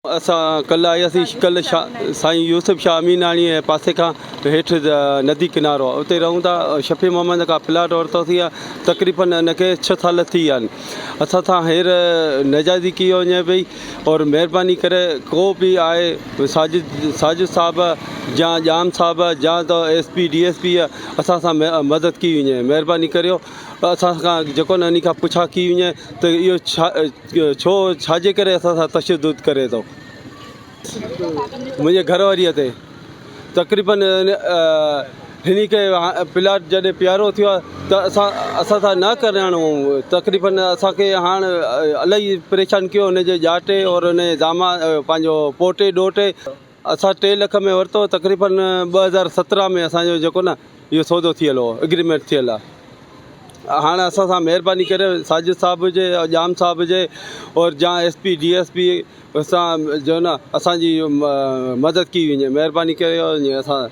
اسان ڪلهه آياسين ڪلهه سائين يوسف شاهه اميناڻي جي پاسي کان هيٺ ندي ڪنارو آهي اتي رهون ٿا شفيع محمد کان پلاٽ ورتوسين تقريبن ان کي ڇهه سال ٿي ويا آهن اسان سان هير ناجائزي ڪئي وڃي پئي اور مهرباني ڪري ڪو به آهي ساجد ساجد صاحب يا ڄام صاحب يا ته S P D S P اسان سان مدد ڪئي وڃي مهرباني ڪريو اسان کان جيڪو نه ان کان پڇا ڪئي وڃي ته اهو ڇا ڇو ڇا جي ڪري اسان سان تشدد ڪري ٿو منهنجي گهر واريء تي تقريبن هن کي پلاٽ جڏهن پيارو ٿيو آهي ته اسان اسان سان نه ڪرائڻو هو تقريبن اسانکي هاڻ الاهي پريشان ڪيو هن جي ڄاٽي اور هن جي داما پنهنجو پوٽي ڏوهٽي اسان ٽي لک ۾ ورتو تقريبن 2017 ۾ اسانجو جيڪو نه اهو سودو ٿيل هو اگريمينٽ ٿيل آهي هاڻ اسان سان مهرباني ڪري ساجد صاحب هجي ڄام صاحب هجي اور جا S P D S P سان جو نه اسانجي مدد ڪئي وڃي مهرباني ڪري اسان.